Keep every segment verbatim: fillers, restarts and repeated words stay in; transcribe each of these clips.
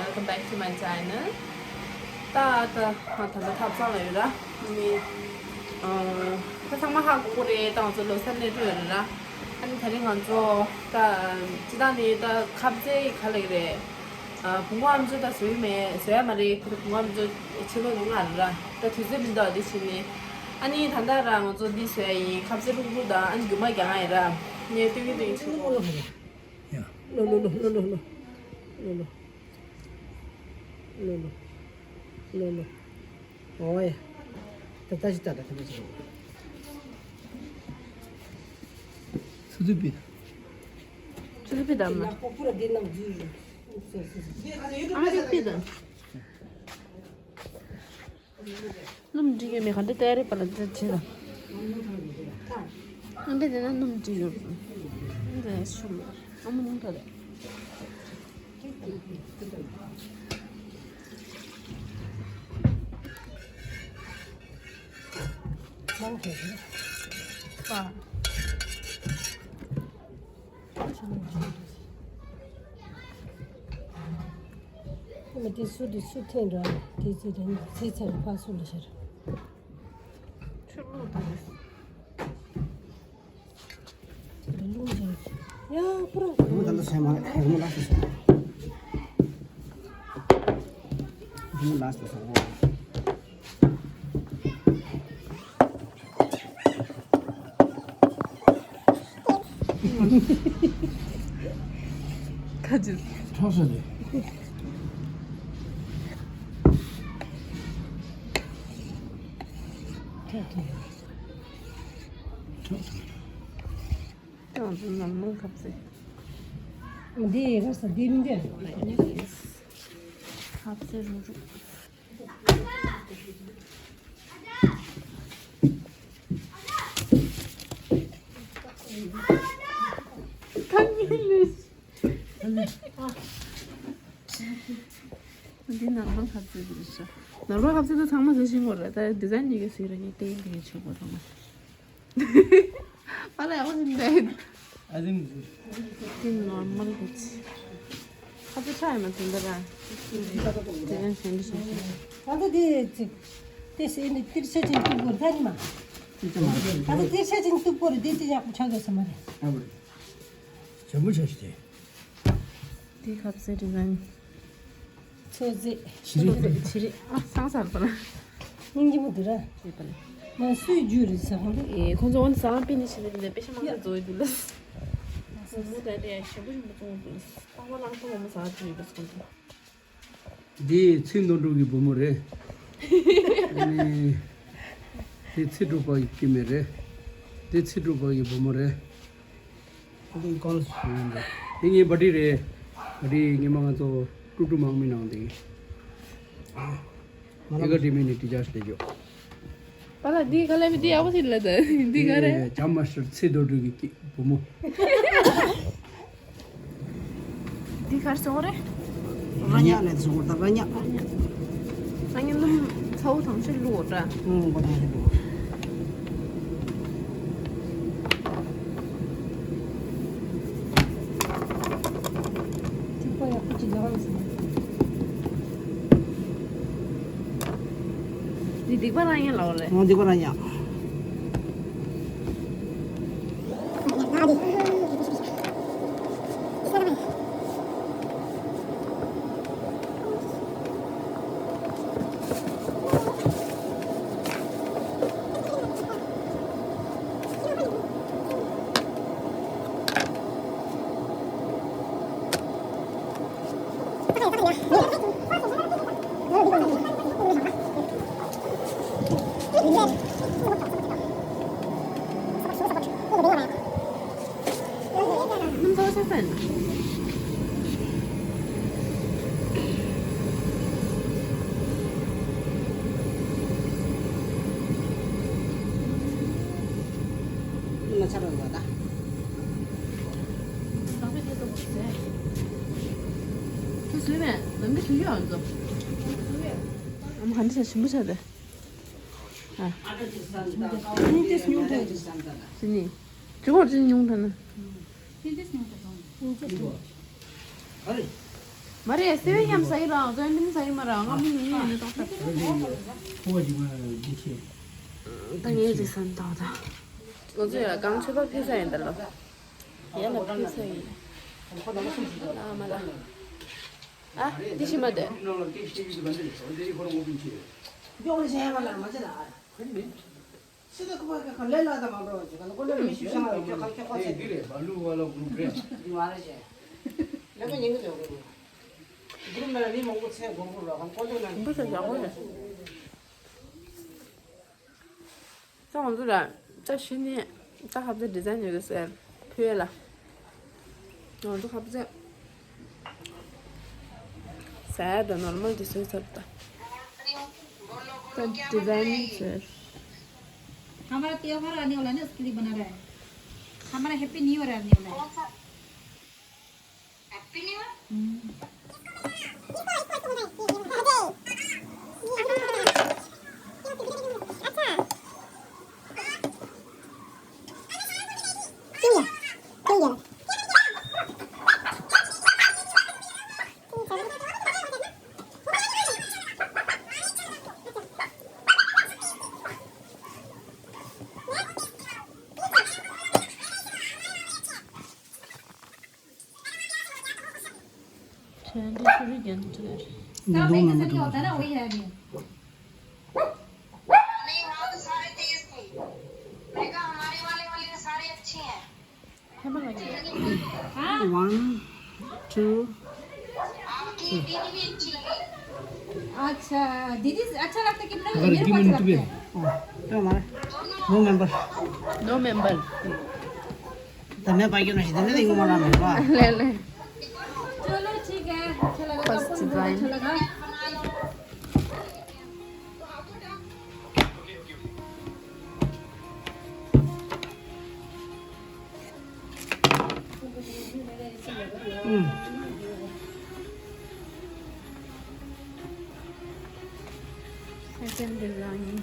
Welcome back to my channel. ད་ད་ད་ད་ཐབ་ཚང་ལ་ཡོད་ར། ནི་ཨ་ད་ཚང་མ་ཧ་གོ་གོ་རེད། ད་ང་ཚོ་ལོ་གསར་སླེབས་འགྲོ་ཡོད་རེད་ར། ཨ་ནི་ད་རིང་ང་ཚོ་ད་སྤྱི་བཏང་ནི་ད་ཁ་ཟས་ག་ལ་ཡོད་རེད། ཨ་བུ་མོ་ཨམ་ཅོག་ད་བཟོ་ཡི་མེད། བཟོ་ཡ་མ་རེད། ཁྱེད་བུ་མོ་ཨམ་ཅོག་ཕྱི་ལོགས་ནས་མངགས་རེད་ར། ད་དུས་ཚོད་མི་འདུག་འདི་བྱས་ནས། ཨ་ནི་ད་ལྟ་ར་ང་ཚོ་འདི་བཟོ་ཡ་ཡིན། ཁ་ཟས་རུག་རུག་དང་ཨ་ནི་རྒྱུ་མ་རྒྱག་ཡ་ཡིན་ར། ངས་སྟོན་གི་སྟོན་གི་བྱེད་གོ། ཡ། ལོ་ལོ་ལོ་ལོ་ལོ་ལོ་ལོ་ལོ། ལོ་ལོ། ལོ་ལོ། ཨོ་ཡ། ད་ད་ཅི་ད་ད་ད་ཅི། སུ་དུ་པི་ད། སུ་དུ་པི་ད་མ། ཨ་རི་པི་ད། སྣུམ་འབྲི་གི་མེད་ག་འདི་ལྟ་རེད་པ་ལ་འདི་བྱེད་ད། ཨ་འདི་དེ་ན་སྣུམ་འབྲི་ཡོད། འདི་ཤུ་ལ་ཨ་མ་ནུང་ད་རེད། མང་ཆེ་ཆེ། པ། ཁོ་མི་དེ་སུ་དེ་སུ་འཐེན་འགྲོ་དེ་ཚེ་དེ་ཚེ་ཚར་ཕ་སུ་ལ་ཤར། ཆུ་ལོག་དང་། ཡ་པུ་ར། རི་མོ་ད་ལྟ་སོན་མ་རེད། རི་མོ་ལ་སོ་སོ། རི་མོ་ལ་སོ་སོ། ཁ་ཅིག་ཐོག་སོ་རེད། ཐོག་སོ། ཐོག་སོ། ང་ཚོ་ནང་མང་ཁབ་ཟེ། འདི་ར་ས་འདི་མི་འདི། ཁབ་ཟེ་རུ་རུ། ཐང་ཡིན་ལུས། འདི་ནང་མང་ཁབ་ཟེ་རེད་ཤག་ནང་ལོགས་ཁབ་ཟེ་དུ་ཚང་མ་ཟེ་ཤིང་གོ་ར། ད་ཌི་ཛའིན་གཉིས་ཀ་ཟེ་ར་ངས་ཏེ་ཡིན་གི་ཆོག་གོ་ཚང་མ། I like, I wasn't bad. I think this is དེ་ནོར་མལ་གྱི་ཆེ། ཁ་ཚ་ཆ་ཡ་མ་དེ་འདྲ་ར། དེ་རིང་ཞན་དུ་ཞན་ཞན། ད་ལྟ་དེ་ཅིག་དེ་སེ་ནི་ཏིར་ཤ་ཅིག་ཏུ་བོར་ད་ནི་མ། ད་ལྟ་ཏིར་ཤ་ཅིག་ཏུ་བོར་དེ་ཅི་ཡག་པོ་ཆགས་དགོས་ས་མ་རེད། ཞན་པོ་ཆགས་ཤི་དེ། དེ་ཁ་ཚ་དེ་ན་ནི། ཚོད་རྫས། ཆི་རི། ཚོད་རྫས་ཆི་རི། ཨ་སང་སར་པ་ལ། སྙིང་རྗེ་མོ་འདི་ར། ཡོད་པ་ལ། ང་སུའི་རྒྱུ་རེད་ཟེར་ཧོ་ལེ། ཨེ་ཁོང་ཚོ་འོན་ཟ་པི་ནི་ཆི་རི་ལེ་པེ་ཤ་མ་ཡ། ཟ་ཛོ་ཡི་དུ་ལ། མོ་ད་ནི་ཞེ་པོ་ཞིག་མ་ཙོང་དུ་ལ། པགས་པ་ལང་ཐོ་མོ་ཟ་ཙུ་ཡི་པ་སོང་དུ། འདི་ཚེ་ནོར་འགྲོ་གི་བུ་མོ་རེད། ཨ་ནི། དེ་ཚེ་སྒྲུབ་པ་ཡི་སྐྱེ་དམན་རེད། དེ་ཚེ་སྒྲུབ་པ་ཡི་བུ་མོ་རེད། འདི་ཀོལ་ཞུ་ཡིན་འདི། འདི་ངའི་བ་ཏི་རེད། བ་ཏི་ངའི་མ་ང་ཚོ་ཀྲུ་ཀྲུ་མང་མི་ནང་འདི། ཨེ་ག་ཏི་མི་ནི་ཏི་ཅར་སི་ལེ་ཇོ། པ་ལ་འདི་ག་ལ་མི་འདི་ཡག་པོ་ཞིག་ལ་ད་འདི་ག་རེད། ཇམ་མ་སི་ཊར་ཚེ་རྡོ་གྲུབ་ཀྱི་བུ་མོ། འདི་གར་སོང་རེད། ར་ཉག་ལས་སོང་ད་ར་ཉག་ཨ་ནི་སྣུམ་ཚ་བོ་ཐང་ཆད་བླུགས་འོ་འདྲ། ཨོ་གོ་ཐང་ཆད་བླུགས། ཐིགས་པ་ཡག་པོ་ཅིག་ལ་བ་ཡིན་ཟེར། འདི་སྡིག་པ་རང་ཡིན་ལ་འོ་ལེ། ཨོ་སྡིག་པ་རང་ཡིན། ཁྱེད་བཟོས་མེད། ནམ་གྱི་དུས་ཡོད་ཨ་ཚོ། ཨ་མ་ག་འདྲ་བྱ་ཞིམ་པོ་བྱ་དེ། ཨ། ཨ་ནི་ཏེས་ཉུང་ཐོན། ཅི་ནི། ཅི་གོ་ཅི་ཉུང་ཐོན་ན། ཨ་ནི་ཏེས་ཉུང་ཐོན། ཨ་ནི་ཏེས་ཉུང་ཐོན། མ་རེད། སེ་བན་ཡམ་ཟ་ཡི་རང་ཙོན་ཏིན་ཟ་ཡི་མ་རང་ང་མི་ཡིན་ཡིན་ནི་ཏོག་ཏག་ད་ངས་ཅིག་སེམས་ཏོག་ད། ང་ཚོ་ཡ་གང་ཆོད་པ་ཕེ་ས་ཡིན་ད་ལོ། ཡ་ལ་ཕེ་ས་ཡིན། ལ་མ་ལ། ཨ་འདི་ཤི་མ་དེ། སི་ཏ་ཁུ་པ་ཁ་ལེ་ལ་དང་མ་འགྲོ་བ་ཅིག་ག་ལ་ཀོ་ལེ་མི་ཤི་ཤང་ལ་ཁྱོད་ཁ་ཁྱོད་ཁ་ཚེ་འདི་རེད། བ་ལུ་བ་ལ་གུ་རུ་རེད། འདི་མ་རེད་ཅེ། ལེ་མ་ཉིན་གི་འཇོག་གི་འདི་རུ་མེ་ལ་མི་མང་པོ་ཚེ་དགོས་གུ་རོ་ཁང་ཀོ་ལེ་ན་འདི་ཚེ་ཞག་པོ་རེད། ད་ང་ཚོ་ལ་ད་ཤི་ནས་ད་ཧབ་ཚེ་ཌི་ཛའིན་ཡོད་གི་ཟེར་ཕུལ་ལ། ང་ཚོ་ཧབ་ཚེ། ཟ་ཡ་དང་ནོར་མལ་དེ་བཟོས་ཚར་ད། ད་ཌི་ཛའིན་ཟེར། हमारा त्योहार आने वाला है ना, उसके लिए बना रहा है। हमारा हैप्पी न्यू ईयर आने वाला है। कौन सा? Happy new year? हम्म। नहीं, वहाँ तो सारे तेज थे। मैं कहा, हमारे वाले वाले सारे अच्छे हैं। One, two, आपकी दीदी भी अच्छी लगी। अच्छा, दीदी अच्छा लगता कि नहीं? अगर मेरे को अच्छा लगता है। No member. No member. तमे पाइयो नहीं, तमे तो इंगो मारा मेरे को। ले, ले। चलो, ठीक है, अच्छा लगा, फर्स्ट सबको बहुत डिजाइन। अच्छा लगा। Second design.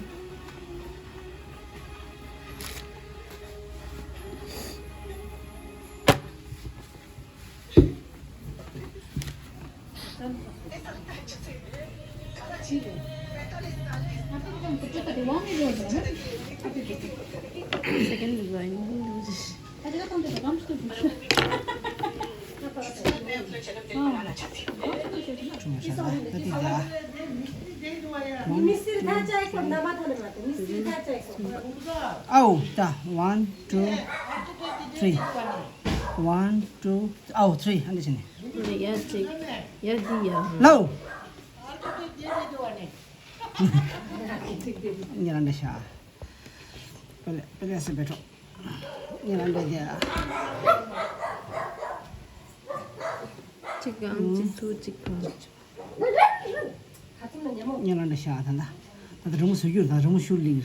Second design. मिस्त्री था चाय को नमा थाने माते, मिस्त्री था चाय को। आऊ, ता, one, two, three। One, two, आऊ, three, ཨ་འདི་བྱས་ནས། ཡར་གཅིག་ཡར་འདི་ཡར། ལའོ། ཉེ་རང་འདྲ་ཤག་པེ་ལེ་པེ་ལེ་སེ་བེ་ཁྲོ། ཉེ་རང་འདྲ་རྒྱ། གཅིག་གང་གཅིག་ཐུག་གཅིག་གང་། ཉེ་རང་འདྲ་ཤག་ད་ད་ད་ད་རི་མོ་བཟོ་རྒྱུར་ད་རི་མོ་ཤུར་ལིར།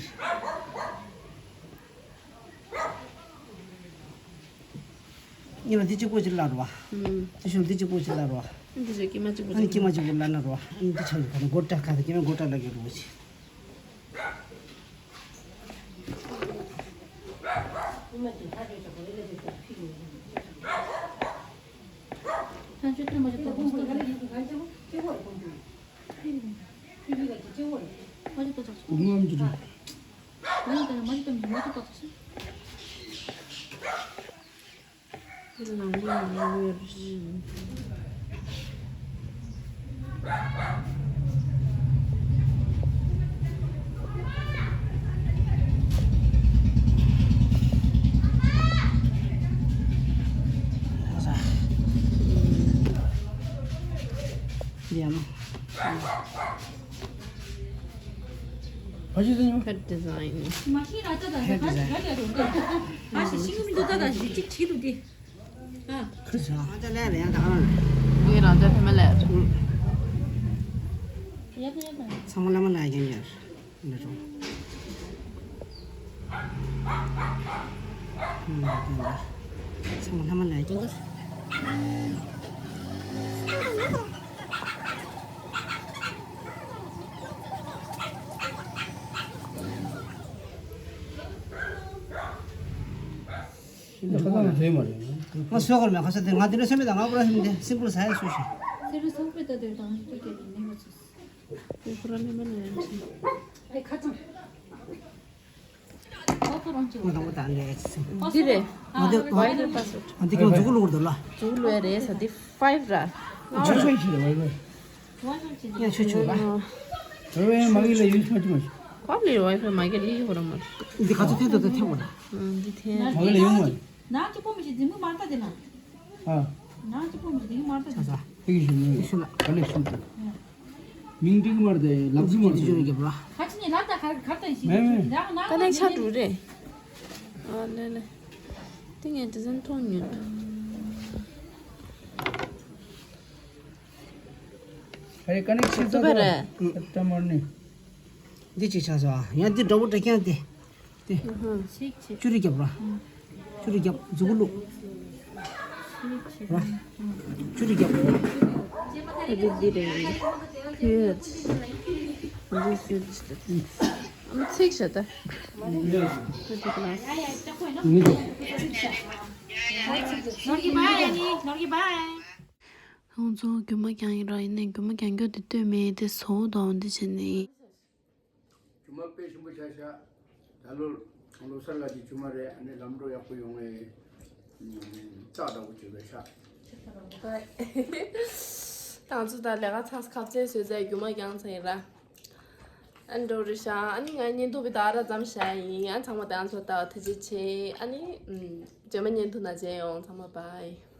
ཉི་མ་འདི་གཅིག་པོ་ཅིག་ལ་རོ། ཨུམ། དེ་ཤུལ་འདི་གཅིག་པོ་ཅིག་ལ་རོ། འདི་ཚོ་སྐྱེས་མ་གཅིག་པོ་ཨ་ནི་ཅིག་སྐྱེས་མ་གཅིག་པོ་ལ་ན་རོ། ཨ་ནི་འདི་ཆགས་ཡོད་ཁ་ན་སྒོ་བྲག་ཁ་ད་སྐྱེས་མ་སྒོ་བྲག་ལ་གི་རོ་ཅིག Head design. ཁྱེད་རང་ཚོ་ལས་ལ་ཡང་ད་ག་རང་། ངའི་རང་ཚོ་ཕ་མ་ལས་ཡ། ཚང་མ་བླ་མ་ལ་ཡང་ཡར་འདྲ་འགྲོ། ཚང་མ་བླ་མ་ལ་ཡང་འདྲ། ང་སོས་གར་མེད་ཁ་ས་དེ་ང་དེ་འདྲ་སེམས་མེད་དང་ང་པུ་ར་སེམས་དེ་སིམ་པུལ་ཟ་ཡ་སུ་ཞིག་དེ་རུ་སོག་པོའི་ལྟ་དེར་དང་ཐུག་གེ་ལི་ནེ་མ་ཚུགས། དེ་ཁོ་རང་ནི་མ་ནི་ཡང་ཆེ། ཨེ་ཁ་ཚང་། ཁོ་ཁོ་རང་ཅི། ང་དང་པོ་དང་ལས་ཅི་སེམས། འདི་རེད། ང་དེ་ང་དེ་ཁོ་འཛུགས་ལོག་འདུག་ལ། འཛུགས་ལོག་རེད་ས་འདི་ཕའིབ་ར། ཆོས་ཆོས་ཞིག་རེད་བའི་བའི། ཡང་ཆོས་ཆོས་ལ། བའི་བའི་མ་གི་ལ་ཡུལ་ཆོས་ཆོས་མ་ཞིག་ཁོ་ལས་བའི་བའི་མ་གི་ལི་ཧོ་ར་མ། འདི་ག་ཚོད་ཐེན་ཐོ་ཐེ་ཐེ་འོ་ལ། འདི་ཐེན། མ་གི་ལ་ཡོང་བ། ནང་གཅིག་པོ་མི་ཤེས་འཛིན་མོ་མར་ལྟ་དེ་ན། ཨ། ནང་གཅིག་པོ་མི་ཤེས་འཛིན་མོ་མར་ལྟ་དེ་ན། དེ་གི་ཞིག་མི་ཤེས་ལ། ག་ལེ་ཤིན་ཏུ། མིང་འགྲིག་མར་དེ་ལག་ཟིན་མར་དེ། ཁ་ཆེ་ནི་ལ་ད་གར་གར་ད་ཤི། མེ་མེ། ཀ་ནེག་ཤ་འགྲོ་རེད། ཨ་ལེ་ལེ། དེ་ངས་དེ་ཚན་མཐོང་ཉོན། ཧེ་ཀ་ནེག་ཤན་ད་ད་རེད། ད་མར་ནི། འདི་ཅིག་ཆགས་སོང་ཨ། ཡང་འདི་འདྲ་བོ་འདྲ་རྐྱང་དེ། དེ། ཅུ་རེ་རྒྱབ་ར། ཅུ་རེ་རྒྱབ་མཛུ་གུ་བླུགས། ར། ཅུ་རེ་རྒྱབ། འདི་འདི་རེད། ཁོས་འདི་སུས་འདི་ཚིག་བྱ་ད། མི་འདུག་ཁོང་ཚོ་རྒྱུ་མ་རྐྱང་ཡིན་ར། ཡིན་ནའི་རྒྱུ་མ་རྐྱང་རྒྱུ་དེ་ལྟོས་མེད་དེ་བཟོ་དང་འདི་བྱས་ནས། རྒྱུ་མ་དཔེ་ཞིམ་པོ་ཆགས་ཤག་ད་ལོ་ལོ་གསར་ལ་གི་རྒྱུ་མ་རེད། ཨ་ནི་ལམ་འགྲོ་ཡག་པོ་ཡོང་ངེས། རྩྭ་འདྲ་པོ་བྱས་པའི་ཤག་ད་ང་ཚོ་ད་ལས་ཀ་ཚང་ཁ་རྩེ་བཟོས་ཚེ་རྒྱུ་མ་རྐྱང་ཚ་ཡིན་ར། ཨ་འགྲོ་རེད་ཤག་ཨ་ནི་ང་བརྙན་ཐུང་བི་ད་ར་ཙམ་བཞག་ཡིན། ཨ་ཚང་མ་ད་ང་ཚོ་ལྟ་བ་ཐུགས་རྗེ་ཆེ། ཨ་ནི་རྗེས་མ་བརྙན་ཐུང་ནང་མཇལ་ཡོང་། ཚང་མ་བའི།